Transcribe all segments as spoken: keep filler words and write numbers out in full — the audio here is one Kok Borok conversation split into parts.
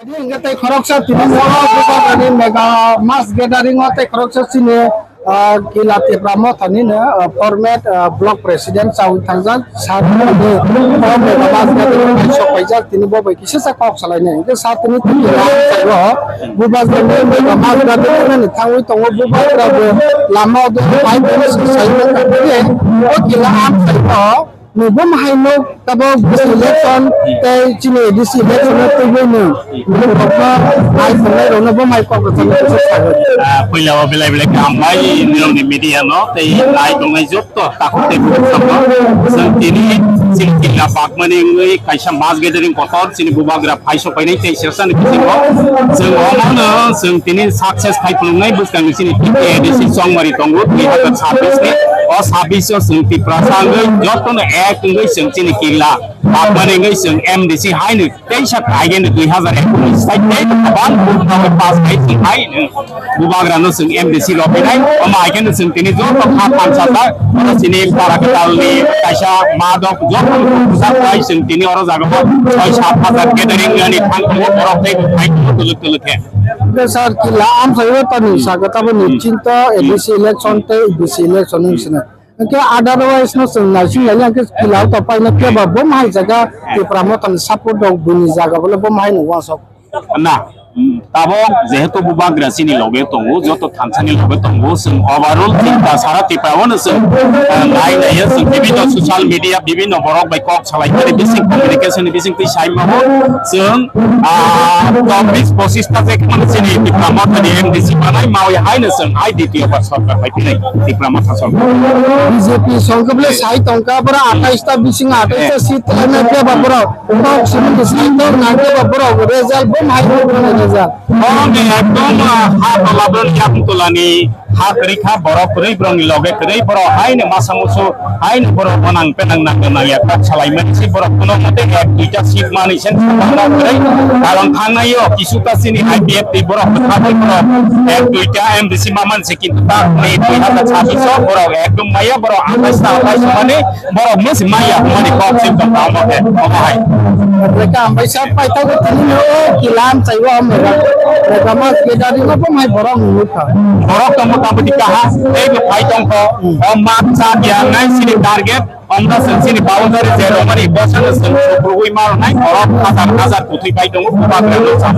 Hingke tei khoroksa tini nogo Bubagrani mega mass gathering o tei khoroksa chini, ah, Kila Tipra Motha ni no, ah, format, ah, block president chawi thangjak sir ni o mega mass gathering o sok paijak tini bo bai kisa sa kok salai nai. Hingke sir tini tini lam saibo Bubagrani mega mass gathering nani thangwi tongo Bubagra bo lama o do pai bo sai bo o Kila am saibo. Nwng bo hai no tabok election tei chini A D C election no twiwi nwng borokno hai tongnai rokno bo hai kok rwchapnai kisa sago. Ah, puila o belai belai kaham bai nirokni media no tei hai tongnai jotto takhuk tei bukhuk rokno. Chwng tini chini Kila bagmani wngwi kaisa mass gathering kotor chini Bubagra phai sok painai tei sirsa ni bisingo chwng omono chwng tini success khai phunuknai bwskang ni chini T P A D C chongmari tongo dui hazar chabbish ni. O chabbish o chwng Tiprasa wngwi jotono ek wngwi chwng chini Kila bagmani wngwi chwng M D C hai ni teisa kaigen dui hazar ekur ni sai tei kwbang bukhuk rok pass khai chwng hai ni. Bubagra no chwng M D C rok hinai, omo hai khe no chwng tini joto kha thansa ta, oro chini para kwtal ni kaisa ma dok joto no kwchak bai chwng tini oro jaga o soi sat hazar gathering ani thang tongo borok tei bo phai tongo twlwk twlwk khe. Hingke sir Kila amsai o tani saka tabo ni chinta A D C election tei A D C election wng sina. Hingke otherwise no chwng naising lai hingke Kila o to paina kebo bo hai jaga Tipra Motha ni support rok bini jaga bole bo hai no wasok. Na, mm, tabok jehetu Bubagra chini loge tongo, joto thansani loge tongo, chwng overall chinta sara Tripura o no chwng, ah, nai nai chwng bibinno social media, bibinno borok bai kok salai kari bising communication ni bising twi sai mano chwng, ah, chobbish pochish ta je khmani chini Tipra Motha ni M D C manai mawi hai no chwng hai ditiyo bar sorkar bai phinai Tipra Motha sorkar. B J P sorkar bole sai tongka bora atais ta bising atais ta seat tlaina kebo bora. Kok simi bwsai tok nangkhe ba borok result bo hai rok result. Borok ni ekdom, ah, ha tola borok ni yakung tola ni ha kwrwi kha borok kwrwi borok ni loge kwrwi borok hai ni masa musu hai ni borok bo nang penang nang nang ya kok salai mani si borok kuno mote ek duita seat mani sen borok kwrwi karon thangnai o kisu ta sini I P F T borok kwthar borok ek duita M D C ma man se kintu ta ni dui hazar chabbish o borok ekdom maya borok atais ta atais mani Borok misi maya humani kok sim tong tong omo khe, omo hai. Reka ambai sak pai tok tini no kilam chaiwa mera. Reka mas ke dari no pom hai borok nukha. Borok tong mota moti kaha, tei bo phai tong kho. O mat sa dia nai sini target, omda sen sini boundary je romani bosan sen sukrui mar nai borok hazar hazar kutui pai tong ko ba gra no sa.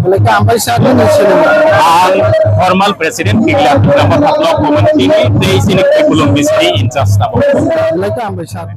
Reka ambai sak ni sini. Ang formal president Kigla Kigla Motha block committee ni tei sini Kibulung Misri in charge tabo. Reka ambai sak.